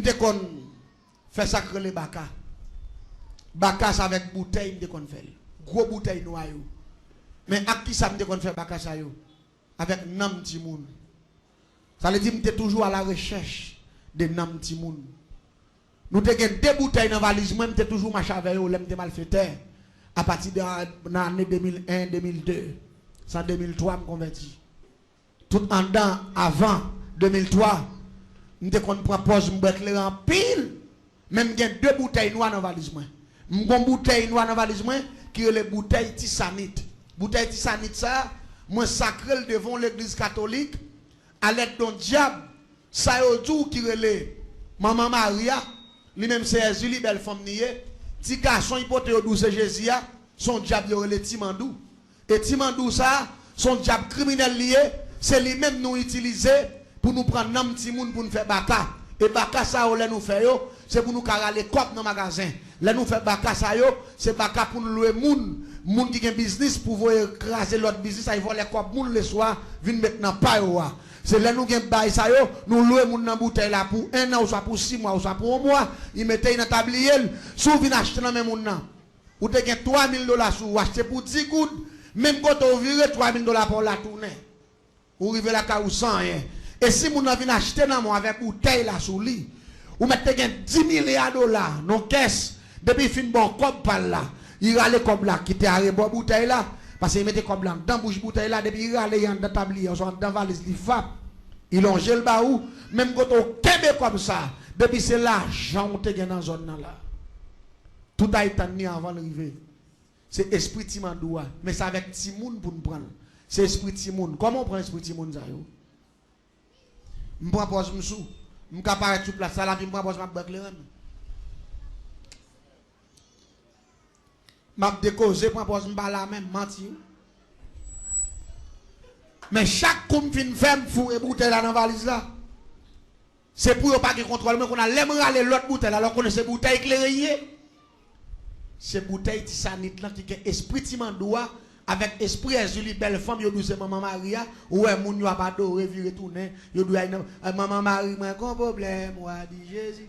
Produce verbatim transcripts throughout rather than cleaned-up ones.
te konn fè sa k rele baka. Baka sa avèk boutèy m te konn fè l. Gwo boutèy nwa yo. Men ak ki sa m te konn fè baka sa yo? Avèk nanm timoun. Sa vle di m te toujou a la rechèch de nanm timoun. Nou te gen de boutèy nan valiz mwen, m te toujou mache avè yo lè m te malfetè. Apati de nan ane de mil en, de mil de, se an de mil twa m konvèti. Tout anndan avan de mil twa, m te konn pran pòz m bwè kleren anpil, men m gen de boutèy nwa nan valiz mwen. M gon boutèy nwa nan valiz mwen ki rele boutèy Tisanit. Boutèy Tisanit sa, mwen sakre l devan yon legliz katolik, alèd de yon dyab, sa yo di w ki rele Manman Mari a, li menm se Èzili, bèl fanm li ye. Ti gason y pote yo di w se Jezi a, se yon dyab yo rele Ti Mandou. E Ti Mandou sa, se yon dyab kriminèl li ye, se li menm nou itilize pou nou pran nanm timoun pou n fè baka. E baka sa yo, lè nou fè yo, se pou nou ka rale kòb nan magazen. Lè nou fè baka sa yo, se baka pou n lwe moun, moun ki gen biznis pou voye kraze lòt biznis, ay vòlè kòb moun leswa, vin met nan pa yo a. Se lè nou gen bay sa yo, nou lwe moun nan boutèy la pou en an, oswa pou sis mwa, oswa pou yon mwa, li mete y nan tabliye l. Si w vin achte nan men moun nan, ou te gen twa mil dola sou ou, achte pou dis goud, menm kote w vire, twa mil dola pa w la tounen. Ou rive lakay ou san anyen. E si moun nan vin achte nan men w avèk boutèy la sou li, ou mèt te gen dis milya dola nan kès, depi l fin ba w kòb pa l la, li rale kòb la kite arebò boutèy la, paske li mete kòb la anndan bouch boutèy la, depi li rale li anndan tabliye, oswa anndan valiz li fap, li lonje l ba ou, menm kote w kenbe kòb sa, depi se lajan w te gen nan zòn nan la. Tout ay tann li anvan l rive. Se espri Ti Mandou a. Men se avèk timoun pou n pran l. Se espri timoun. Kòman w pran espri timoun sa yo? M pran pòz m sou. M ka parèt sou plas la, la, epi m pran pòz m ap bwè kleren m. M ap dekoze, pran pòz m pa la menm, manti wi. Men chak kou m fin fè, m foure boutèy la nan valiz la. Se pou yo pa gen kontwòl mwen. Kounye a, lè m rale lòt boutèy la, lè w konnen se boutèy kleren l ye. Se boutèy Tisanit lan ki gen espri Ti Mandou a, avèk espri Èzili, bèl fanm yo di w se Manman Mari a. Ou wè moun yo ap adore, vire tounen, yo di w ay nan, ay, Manman Mari, mwen gon pwoblèm, w a di Jezi.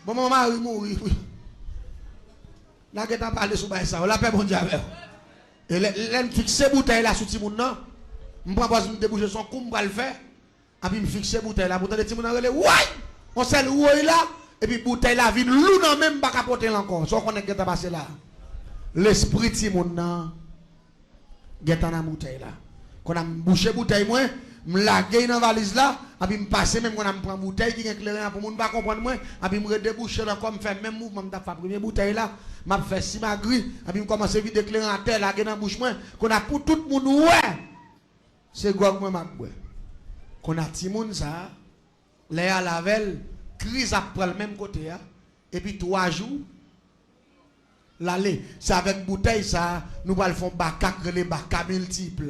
Bon, Manman Mari mouri wi. N a gentan pale sou bagay sa yo. Lapè Bondye avè w. E lè, lè m fikse boutèy la sou timoun nan, m pran pòz m debouche, se yon kou m pral fè. Epi m fikse boutèy la, pou tande timoun nan rele, woy! Yon sèl woy la, epi boutèy la vin lou nan men m, m pa ka pote l ankò. Sa w konnen k gentan pase la? Lespri timoun nan gentan nan boutèy la. Kounye a m bouche boutèy mwen, m lage l nan valiz la, epi m pase men m, kounye a m pran boutèy ki gen kleren an pou moun pa konprann mwen, epi m redebouche l ankò, m fè menm mouvman m t ap fè a premye boutèy la, m ap fè simagri, epi m kòmanse vide kleren atè, lage nan bouch mwen, kounye a pou tout moun wè. Se gwòg mwen m ap bwè. Kounye a timoun sa a, lè y al avè l, kriz ap pran l menm kote a, epi twa jou, l ale. Se avèk boutèy sa a, nou pral fè yon baka k rele baka miltip.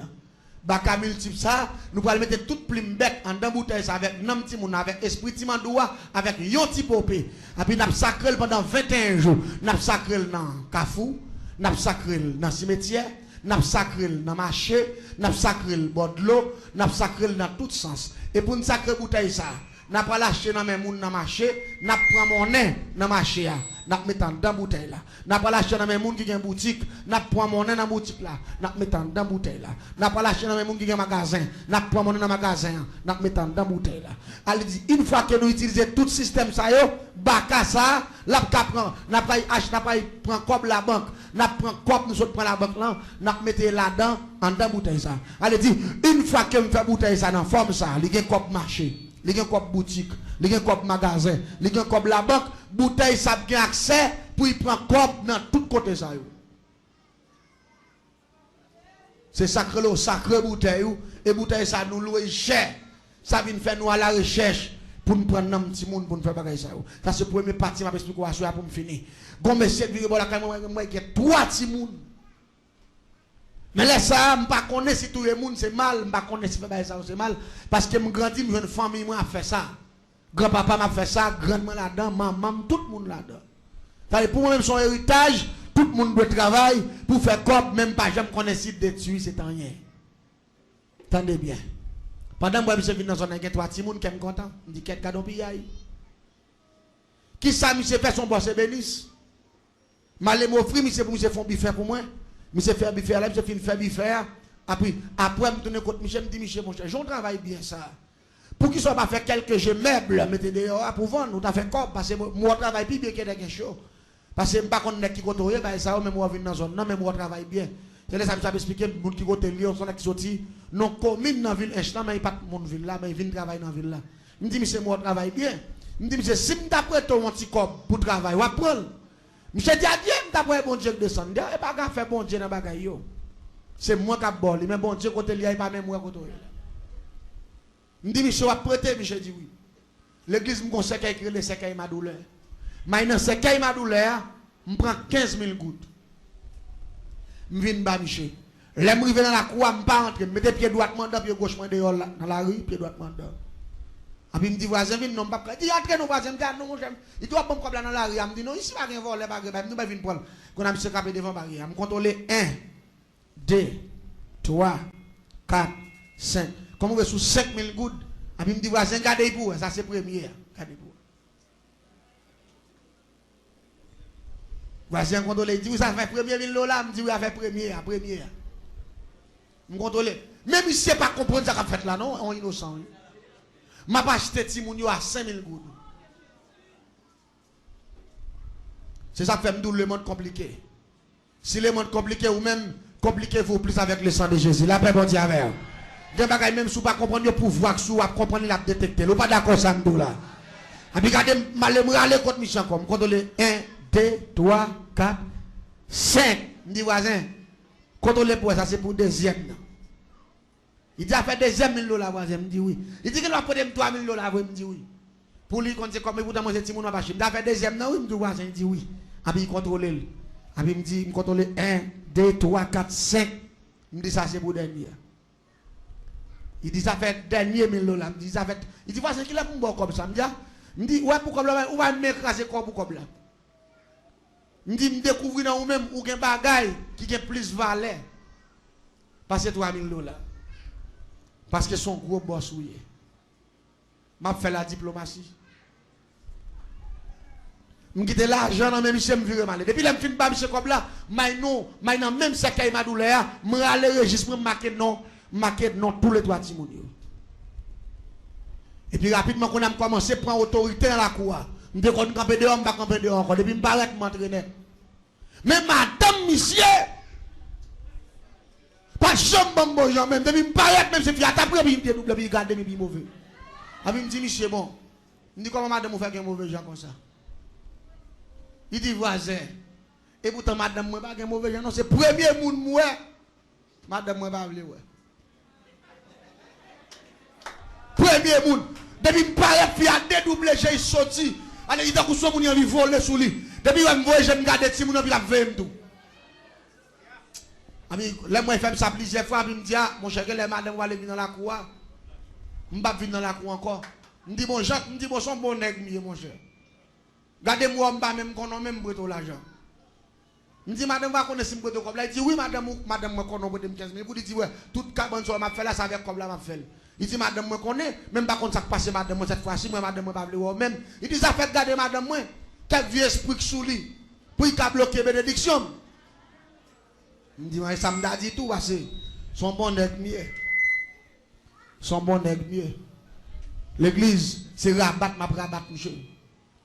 Baka miltip sa a, nou pral mete tout plim bèt anndan boutèy sa a, avèk nanm timoun nan, avèk espri Ti Mandou a, avèk yon ti pope. Epi n ap sakre l pandan venteyen jou. N ap sakre l nan kafou, n ap sakre l nan simetyè, n ap sakre l nan mache, n ap sakre l bò dlo, n ap sakre l nan tout sans. E pou n sakre boutèy sa a, n a pral achte nan men moun nan mache, n ap pran monnen nan mache a, n ap mete anndan boutèy la. N a pral achte nan men moun ki gen boutik, n ap pran monnen nan boutik la, n ap mete anndan boutèy la. N a pral achte nan men moun ki gen magazen, n ap pran monnen nan magazen an, n ap mete anndan boutèy la. Ale di, yon fwa ke nou itilize tout sistèm sa yo, baka sa a, l ap ka pran, n ap al ach-, n ap al pran kòb labank, n ap pran kòb nou sot pran labank lan, n ap mete ladan, anndan boutèy sa. Ale di, yon fwa ke m fè boutèy sa nan fòm sa, li gen kòb mache, li gen kòb boutik, li gen kòb magazen, li gen kòb labank, boutèy sa ap gen aksè pou l pran kòb nan tout kote sa yo. Se sa k rele w sakre boutèy ou, e boutèy sa nou lwe l chè. Sa vin fè nou a la rechèch pou n pran nanm timoun pou n fè bagay sa yo. Sa se premye pati m ap esplike w aswè a pou m fini. Gon mesye k vire bò lakay mwen, mwen, mwen gen twa timoun. Men lè sa a, m pa konnen si touye moun se mal, m pa konnen si fè bagay sa yo se mal, paske m grandi, m jwenn fanmi mwen ap fè sa. Granpapa m ap fè sa, grann mwen ladan, manman m, tout moun ladan. Sa vle pou mwen menm se yon eritaj, tout moun dwe travay pou fè kòb, men m pa janm konnen si detwi se t anyen. Tande byen. Pandan m wè misye vin nan zòn nan, gen twa timoun, kè m kontan. M di, kèt, gad yon piyay. Kisa misye fè? Se yon bòs ebenis. M ale m ofri misye pou misye fè yon bifè pou mwen. Misye fè bifè a, lè misye fin fè bifè a, apre, apre m tounen kot misye, m di misye, monchè, jan w travay byen sa, poukisa w pa fè kèlke je mèb mete deyò a pou vann, ou ta fè kòb, paske m wè w travay pi byen ke nèg ench yo. Paske m pa konn nèg ki kote w ye, bagay sa yo, men m wè w vin nan zòn nan, men m wè w travay byen. Se lè sa misye ap esplike m moun ki kote l ye, se yon nèg ki soti nan komin nan vil ench lan, men li pa t moun vil la, men li vin travay nan vil la. M di misye, m wè w travay byen. M di misye, si m t ap prete w yon ti kòb pou travay, w ap pran l? Misye di, adye, m t ap wè Bondye k desann. Dayè, e pa gen afè Bondye nan bagay yo. Se mwen k ap ba w li, men Bondye kote l ye a, e pa menm mwen kote w ye la. M di misye, w ap prete? Misye di wi. Legliz, m gon sèkèy ki rele sèkèy madoulè. M al nan sèkèy madoulè a, m pran kenz mil goud. M vin ba misye. Lè m rive nan lakou a, m pa antre. M mete pye dwat mwen anndan, pye goch mwen deyò la, nan lari, pye dwat mwen anndan. Anpi m di vwazen vin, non, m p ap ka. Li di, antre non vwazen. M di, a non, monchè. Li di, w ap ban m kòb la nan lari a. M di, non, isi pa gen vòlè, pa gen bagay. M di, w bay vin pran l. Kounye a misye kanpe devan baryè a. M kontwole en, de, twa, kat, senk. Kòm m rive sou senk mil goud, anpi m di vwazen, gade pou w wè, sa se premye a. Gade pou w wè. Vwazen an kontwole, li di, wi, sa fè premye mil dola? M di, wi, afè premye a, premye a. M kontwole. Men misye pa konprann sa k ap fèt la, non, yon inosan, wi. M ap achte timoun yo a senk mil goud. Se sa k fè m di w lemonn konplike. Si lemonn konplike, ou menm, compliquez-vous plus avec le sang de Jésus. Lapè Bondye avè w. Gen bagay, menm si w pa konprann yo, pouvwa k sou ou ap konprann li, l ap detekte l. Ou pa dakò sa m di w la? Anpi gade, m ale, m rale kot misye ankò. M kontwole en, de, twa, kat, senk. M di vwazen, kontwole pou w wè, sa se pou dezyèm nan. Li di, afè dezyèm mil dola vwazen, m di wi. Li di, gen dwa pote m twa mil dola vre, m di wi. Pou li konn se kòb, epoutan mwen se timoun m ap achte. M di, afè dezyèm nan wi, m di vwazen, li di wi. Anpi li kontwole l. Anpi m di, m kontwole en, de, twa, kat, senk. M di, sa se pou dènye a. Li di, sa fè dènye mil dola. M di, sa fè, li di, vwazen, kilè pou m ba w kòb sa? M di, a, m di, wè pou kòb la, ou pa menm kraze kò pou kòb la. M di, m dekouvri nan ou menm, ou gen bagay ki gen plis valè pase twa mil dola. Paske se yon gwo bòs ou ye. M ap fè ladiplomasi. M kite lajan nan men misye, m vire m ale. Depi lè m fin ba misye kòb la, m al non, m al nan menm sèkèy madoulè a, m rale rejis mwen, m make non, m make non toulètwa timoun yo. Epi rapidman, kounye a m kòmanse pran otorite nan lakou a. M te konn kanpe deyò, m pa kanpe deyò ankò. Depi m parèt, m antre nèt. Men madanm misye pa janm ban m bon jan menm. Depi m parèt, menm si fi a t ap ri, epi li dedouble, epi li gade m, epi li move. Epi m di misye, bon, m di, kòman madanm ou fè gen move jan konsa? Li di, vwazen, epoutan madanm mwen pa gen move jan non, se premye moun m wè madanm mwen pa vle wè. Premye moun. Depi m parèt, fi a dedouble je, li soti. Ale, li tankou se yon moun, li anvi vole sou li. Depi wè m voye je m gade timoun yo, epi l ap veye m tou. Anpi, lè m wè l fè m sa plizyè fwa, anpi m di, a, monchè, genlè madanm ou pral vin nan lakou a. M p ap vin nan lakou ankò. M di, bon, Jan, m di, bon, se yon bon nèg m ye, monchè. Gade m wè w, m pa menm konnen w, men m prete w lajan. M di, madanm pa konnen si m prete w kòb la? Li di, wi, madanm ou, madanm mwen konnen w prete m kenz mil goud. Li di, wè, tout kabann sa yo m ap fè la, se avèk kòb la m ap fè l. Li di, madanm mwen konnen, men m pa konn sa k pase madanm mwen sèt fwa si, mwen madanm mwen pa vle wè w menm. Li di, sa fè gade madanm mwen, kèk vye espri k sou li, pou li ka bloke benediksyon m. M di, mwen, e sa m ta di tou, paske se yon bon nèg m ye. Se yon bon nèg m ye. Legliz, se rabat m ap rabat misye.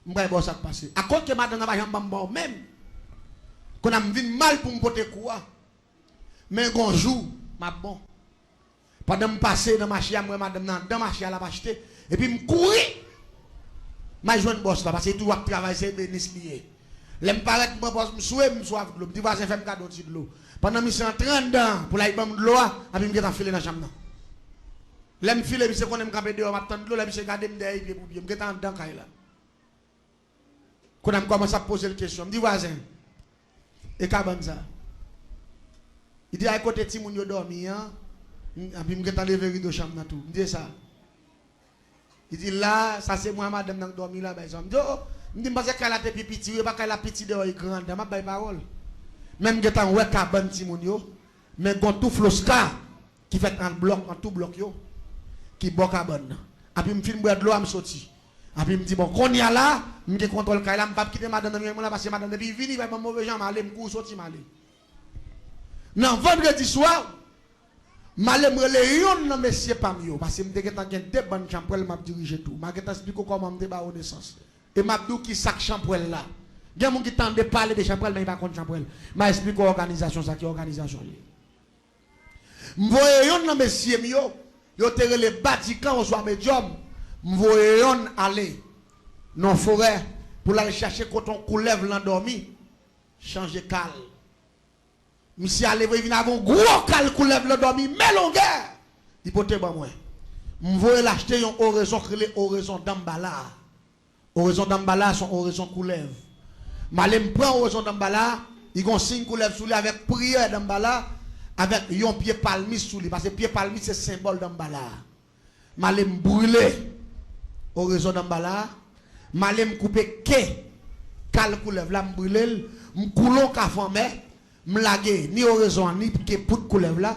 M pral ba w sa k pase. Akoz ke madanm nan pa janm ban m ba w menm? Kounye a m vin mal pou m pote kou a. Men gon jou, m ap bon. Pandan m pase nan mache a, m wè madanm nan anndan mache a, l ap achte. Epi m kouri. M al jwenn bòs la, paske li toujou ap travay, se ebenis li ye. Lè m parèt, m pran pòz, m swe, m swaf dlo. M di vwazen, fè m kado yon ti dlo. Pandan misye antre anndan pou l al ban m dlo a, epi m gentan file nan chanm nan. Lè m file, misye konnen m kanpe deyò, m ap tann dlo. Lè misye gade m dèyè pye pou pye, m gentan anndan kay la. Kounye a m kòmanse ap poze l kesyon. M di, vwazen, e kabann sa? Li di, a, e kote timoun yo dòmi an. M, epi m gentan leve rido chanm nan tou. M di, e sa? Li di, la, sa se mwen ak madanm nan k dòmi la, bay sa. M di, o, o. M di, m panse kay la te pi piti, wi, e pa kay la piti deyò, e gran anndan. M ap bay pawòl. Men m gentan wè kabann timoun yo. Men gon tou floska ki fèt an blòk, an tou blòk yo, ki bò kabann nan. Epi m fin bwè dlo a, m soti. Anpi m di, bon, kounye a la, m gen kontwòl kay la, m p ap kite madanm nan menm mwen la, paske madanm depi vini, bay ban move jan, m ale, m kouri soti, m ale. Nan vandredi swa, m ale m rele yonn nan mesye pa m yo, paske m te gentan gen de bann chanpwèl m ap dirije tou. M a gentan esplike w kòman m te ba yo nesans. E m ap di w ki sa k chanpwèl la. Gen moun ki tande pale de chanpwèl, men li pa konn chanpwèl. M a esplike w òganizasyon sa ki òganizasyon li. M voye yonn nan mesye m yo, yo te rele Badikan oswa Medyòm. M voye yonn ale nan forè pou l al chache kote yon koulèv lan dòmi, chanje kal. Misye ale voye vin avè yon gwo kal koulèv lan dòmi, men longè! Li pote ban mwen. M voye l achte yon orezon k rele orezon Danmbala. Orezon Danmbala se yon orezon koulèv. M ale m pran orezon Danmbala, li gon siy koulèv sou li avèk priyè Danmbala, avèk yon pye palmis sou li, paske pye palmis se senbòl Danmbala. M ale m brile orezon Danmbala, m ale m koupe ke kal koulèv la, m brile l, m koule yon kafe anmè, m lage ni orezon an, ni ke poud koulèv la,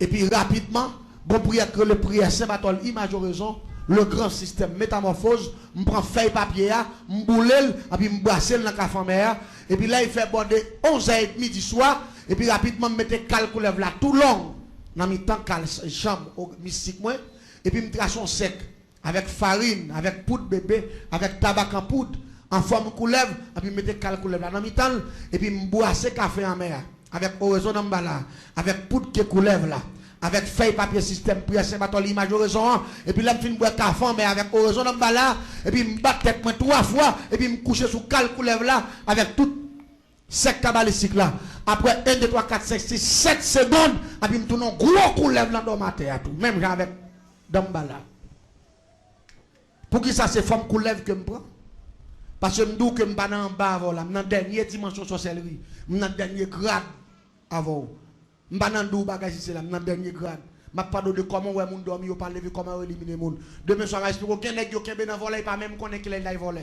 epi rapidman, gon priyè k rele priyè Sen Batòl, imaj orezon, le gran sistèm metamòfoz, m pran fèy papye a, m boule l, epi m brase l nan kafe anmè a, epi lè l fè bò de onz è edmi di swa, epi rapidman m mete kal koulèv la tou long nan mitan kal chanm mistik mwen, epi m trase yon sèk. Avèk farin, avèk poud bebe, avèk tabak an poud, an fòm koulèv, epi m mete kal koulèv la nan mitan l, epi m bwase kafe anmè a, avèk orezon Danmbala, avèk poud ke koulèv la, avèk fèy papye sistèm priyè Sen Batòl imaj orezon an, epi lè m fin bwè kafe anmè avèk orezon Danmbala, epi m bat tèt mwen twa fwa, epi m kouche sou kal koulèv la, avèk tout sèk kabalistik la. Apre en, de, twa, kat, senk, sis, sèt segonn, epi m tounen yon gwo koulèv lan dòmi atè a tou, menm jan avèk Danmbala. Poukisa se fòm koulèv ke m pran? Paske m di w ke m pa nan anba avè w la, m nan dènye dimansyon sòsèlri, m nan dènye grad avè w. M pa nan di w bagay si se la, m nan dènye grad. M ap pale w de kòman w wè moun dòmi, yo pa leve, kòman yo elimine moun. Demen swa, m a esplike w, gen nèg yo kenbe nan vòlè, li pa menm konnen kilè li t al vòlè.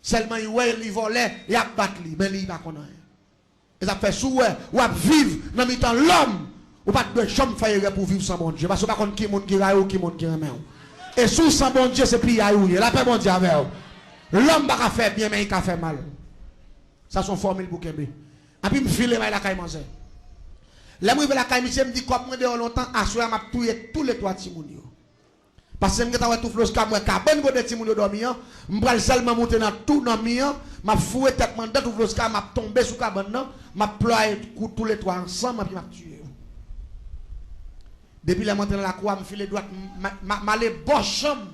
Sèlman li wè li vòlè, y ap bat li, men li pa konn anyen. E sa fè si w wè w ap viv nan mitan lòm, ou pa t dwe janm fè erè pou w viv san Bondye, paske w pa konn ki moun ki rayi w, ki moun ki renmen w. E si w san Bondye, se piyay ou ye. Lapè Bondye avè w. Lòm pa ka fè byen, men li ka fè mal. Sa se yon fòmil pou kenbe. Epi m file m al lakay manzè. Lè m rive lakay misye, m di kòb mwen deyò lontan, aswè a m ap touye toulètwa timoun yo. Paske m gentan wè tou Floska, m wè kabann kote timoun yo dòmi an, m pral sèlman moute nan tou nan mi an, m ap foure tèt mwen anndan tou Floska, m ap tonbe sou kabann nan, m ap plwaye kou toulètwa ansanm, epi m ap tiye yo. Depi lè m antre nan lakou a, m file dwat, m, m, m, m ale bò chanm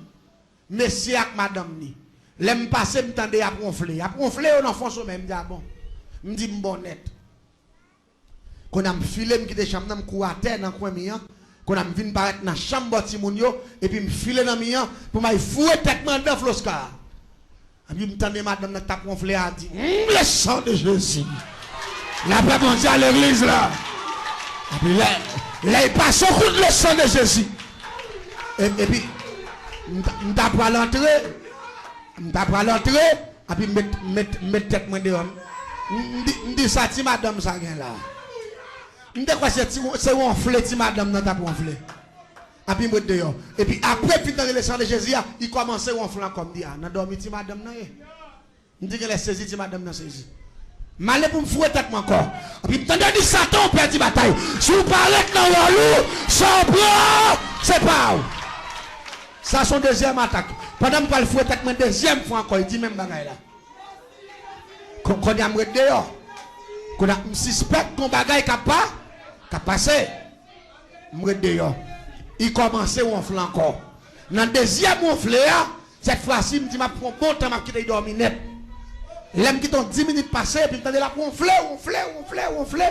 mesye ak madanm ni. Lè m pase, m tande y ap wonfle. Y ap wonfle yo nan fon somèy, m di, a bon. M di, m bon nèt. Kounye a m file, m kite chanm nan, m kouri atè nan kwen mi an. Kounye a m vin parèt nan chanm bò timoun yo, epi m file nan mi an pou m al foure tèt mwen anndan Floska a. Epi m tande madanm nan k t ap wonfle a di, "Hum, le sang de Jésus." Lapè Bondye a legliz la. Epi lè, lè l pase yon kout le sang de Jésus. E, epi, m ta, m ta pral antre, m ta pral antre, epi m met, met, met tèt mwen deyò. M, m di, m di sa ti madanm sa gen la. M te kwè se ti, se wonfle ti madanm nan t ap wonfle. Epi m ret deyò. Epi apre m fin tande le sang de Jésus a, li kòmanse wonfle ankò. M di, a, nan dòmi ti madanm nan ye. M di genlè sezi ti madanm nan sezi. M ale pou m foure tèt mwen ankò. Epi m tande di Satan ou pèdi batay. Si w pa ret nan wòl ou, sa w pran, se pa w. Sa se yon dezyèm atak. Pandan m pral foure tèt mwen dezyèm fwa ankò, li di menm bagay la. Kon-, kounye a m ret deyò. Kounye a m sispèk gon bagay k ap pa-, k ap pase. M ret deyò. Li kòmanse wonfle ankò. Nan dezyèm wonfle a, sèt fwa si, m di m ap pran bon tan, m ap kite l dòmi nèt. Lè m kite yon dis minit pase, epi m tande l ap wonfle, wonfle, wonfle, wonfle.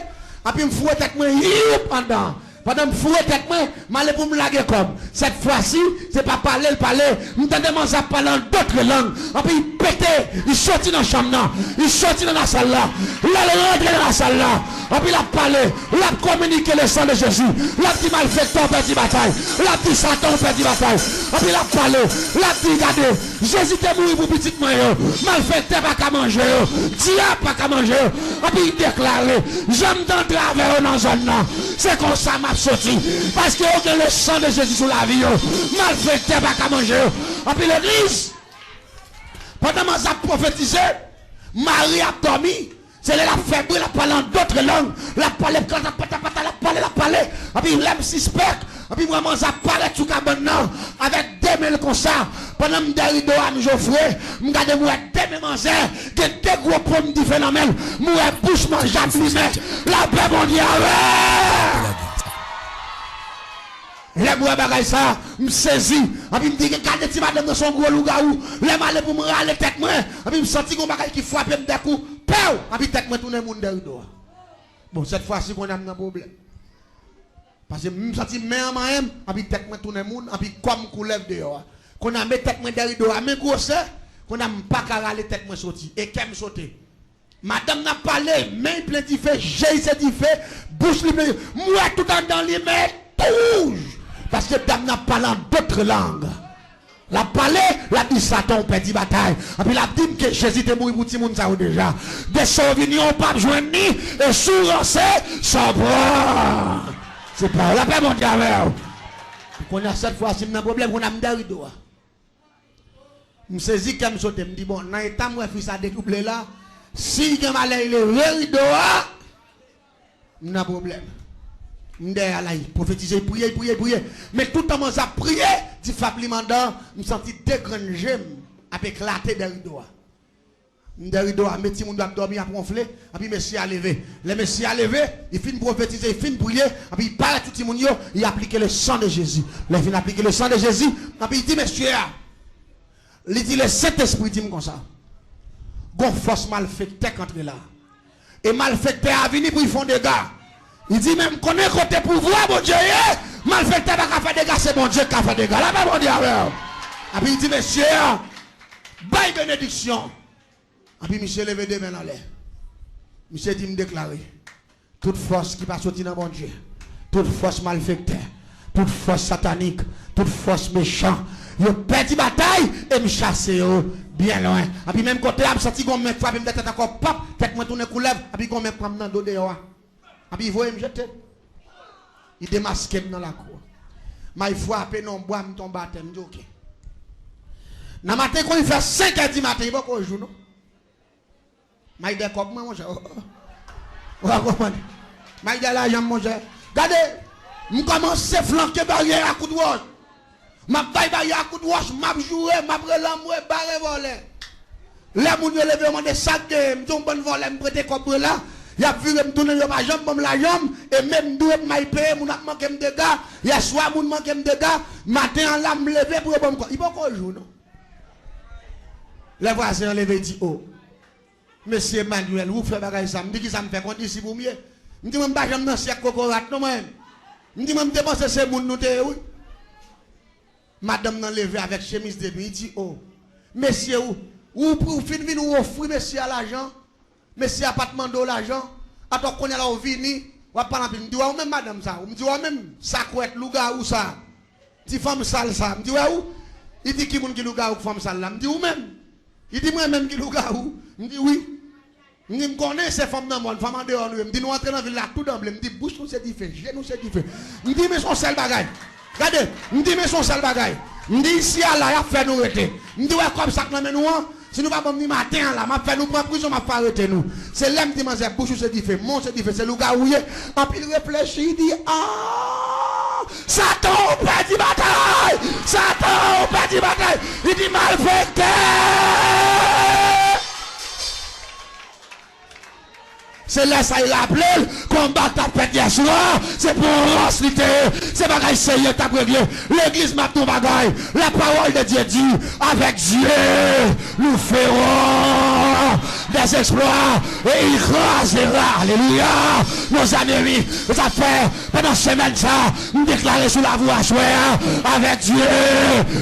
Epi m foure tèt mwen, yip, anndan. Pandan m foure tèt mwen, m ale pou m lage kò m. Sèt fwa si, se pa pale l pale. M tande manzè ap pale an dòt lang. Epi li pete, li soti nan chanm nan. Li soti nan lasal la. Lè l rantre nan lasal la, epi l ap pale, l ap kominike le sang de Jésus. L ap di malfektè w pèdi batay. L ap di Satan w pèdi batay. Epi l ap pale, l ap di, gade, Jezi te mouri pou pitit mwen yo. Malfektè pa ka manje yo. Dyab pa ka manje yo. Epi li deklare, jan m te antre avè yo nan zòn nan, se konsa m ap soti. Paske yo gen le sang de Jésus sou lavi yo. Malfektè pa ka manje yo. Epi legliz, Pandan manzè ap pwofetize, Mari ap dòmi. Se lè l ap fè bri, l ap pale an dòt lang. L ap pale, patapata, l ap pale, l ap pale. Epi lè m sispèk, epi m wè manzè ap parèt sou kabann nan avèk de men l konsa. Pandan m dèyè rido a, m jofre, m gade, m wè de men manzè, gen de gwo pòm dife nan men l. M wè bouch manzè ap limen. Lapè Bondye avè w. Lè m wè bagay sa, m sezi. Epi m di, "Gade ti madanm nan, se yon gwo lougawou." Lè m ale pou m rale tèt mwen, epi m santi gon bagay ki frape m de kou, pew! Epi tèt mwen tounen moun dèyè rido a. Bon, sèt fwa si kounye a m nan pwoblèm. Paske m santi men an manyen m, epi tèt mwen tounen moun, epi kò m koulèv deyò a. Kounye a m met tèt mwen dèyè rido a, men gwosè, kounye a m pa ka rale tèt mwen soti, e kè m sote. Madanm nan ap pale, men l plen dife, je l se dife, bouch li plen dife. M wè tout anndan li, men tou wouj. Paske dam nan ap pale an dòt lang. L ap pale, l ap di, "Satan, ou pèdi batay." Epi l ap di m ke Jezi te mouri pou timoun sa yo deja. De sa w vini an, ou p ap jwenn ni, e si w ranse, sa w pran. Se pa lapè Bondye avè w. Kounye a, sèt fwa si m nan pwoblèm, kounye a m dèyè rido a. M sezi, kè m sote. M di, "Bon, nan eta m wè fi sa detwouble la, si l gen malè l leve rido a, m nan pwoblèm." M dèyè a la, l pwofetize, l priye, l priye, l priye. Men toutan manzè ap priye, dife ap limen anndan, m santi de grenn je m ap eklate dèyè rido a. M dèyè rido a, men timoun yo ap dòmi, ap wonfle, epi mesye a leve. Lè mesye a leve, li fin pwofetize, li fin priye, epi li parèt sou timoun yo, li aplike le sang de Jésus. Lè li fin aplike le sang de Jésus, epi li di mesye a, li di, "Le Sentespri di m konsa, gon fòs malfektè k antre la. E malfektè a vini pou l fè yon dega." Li di, "Men m konnen kote pouvwa Bondye ye, malfektè pa ka fè dega, se Bondye k ka fè dega." Lapè Bondye avè w. Epi li di mesye a, "Bay benediksyon." Epi misye leve de men l anlè. Misye di, "M deklare, tout fòs ki pa soti nan Bondye, tout fòs malfektè, tout fòs satanik, tout fòs mechan, yo pèdi batay e m chase yo byen lwen." Epi menm kote a, m santi gon men k frape m nan tèt ankò, pap, tèt mwen tounen koulèv, epi gon men k pran m nan do deyò a. Epi voye m jete. Li demaske m nan lakou a. May frape nan yon bwa, m tonbe atè, m di, "Oke." Nan maten, kon li fè senk è di maten, li poko jou, non. May dèyè kòb mwen, monchè. Ou pa konprann? May dèyè lajan m, monchè. Gade, m kòmanse flanke baryè a kout wòch. M ap bay baryè a kout wòch, m ap joure, m ap rele anmwe, bare vòlè. Lè moun yo leve, yo mande sa k genyen, m di yon bann vòlè m prete kòb mwen la, y ap vire m tounen, yo pa janm ban m lajan m, e menm dwe m ay peye, moun ap manke m dega, yèswa moun manke m dega, maten an la m leve pou yo ban m kòb. Li poko jou, non. Lè vwazen an leve, li di, "O, mesye Emmanuel, ou k fè bagay sa." M di, "Kisa m fè, kondisip ou m ye?" M di, "Mwen, m pa janm nan syèk kokorat, non, mwen." M di, "Mwen, m te panse se moun nou te ye, wi." Madanm nan leve avèk chemiz de nwi, li di, "O, mesye, ou, ou, ou fin vin, ou ofri mesye a lajan, mesye a pa t mande w lajan, atò kounye a la ou vini, w ap pale anpil." M di, "Wè ou menm madanm sa, ou?" M di, "Wè ou menm sakwèt lougawou sa, ti fanm sal sa." M di, "Wè ou?" Li di, "Ki moun ki lougawou k fanm sal la?" M di, "Ou menm." Li di, "Mwen menm ki lougawou?" M di, "Wi." M di, "M konnen se fanm nan mòn, fanm andeyò nou ye." M di, "Nou antre nan vil la tou danble." M di, "Bouch nou se dife, je nou se dife." M di, "Men se yon sèl bagay. Gade," m di, "Men se yon sèl bagay." M di, "Isi a la, y ap fè nou rete." M di, "Wè kòb sa k nan men nou an, si nou pa ban m li maten an la, m ap fè nou pran prizon, m ap fè arete nou." Se lè m di manzè, "Bouch ou se dife, men w se dife, se lougawou w ye." Anpi l reflechi, li di, "A! Satan, ou pèdi batay! Satan, ou pèdi batay!" Li di, "Malfektè!" Se lè sa l raple l, konba k t ap fèt yèswa, se pou yon rans li te ye, se bagay serye l t ap regle. Legliz, m ap di yon bagay, la parole de Dieu dit, avec Dieu, nous ferons des exploits, et il écrasera, alléluia, nos ennemis. Sa fè, pandan semèn sa, m deklare sou lavou aswè a, avec Dieu,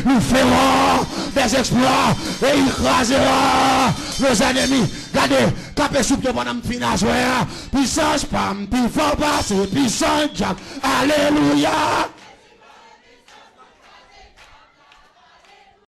nous ferons des exploits, et il écrasera nos ennemis. Gade, kanpe sou pye pandan m fin aswè a. Pisans pa m pi fò pase pisans dyab. Alelouya!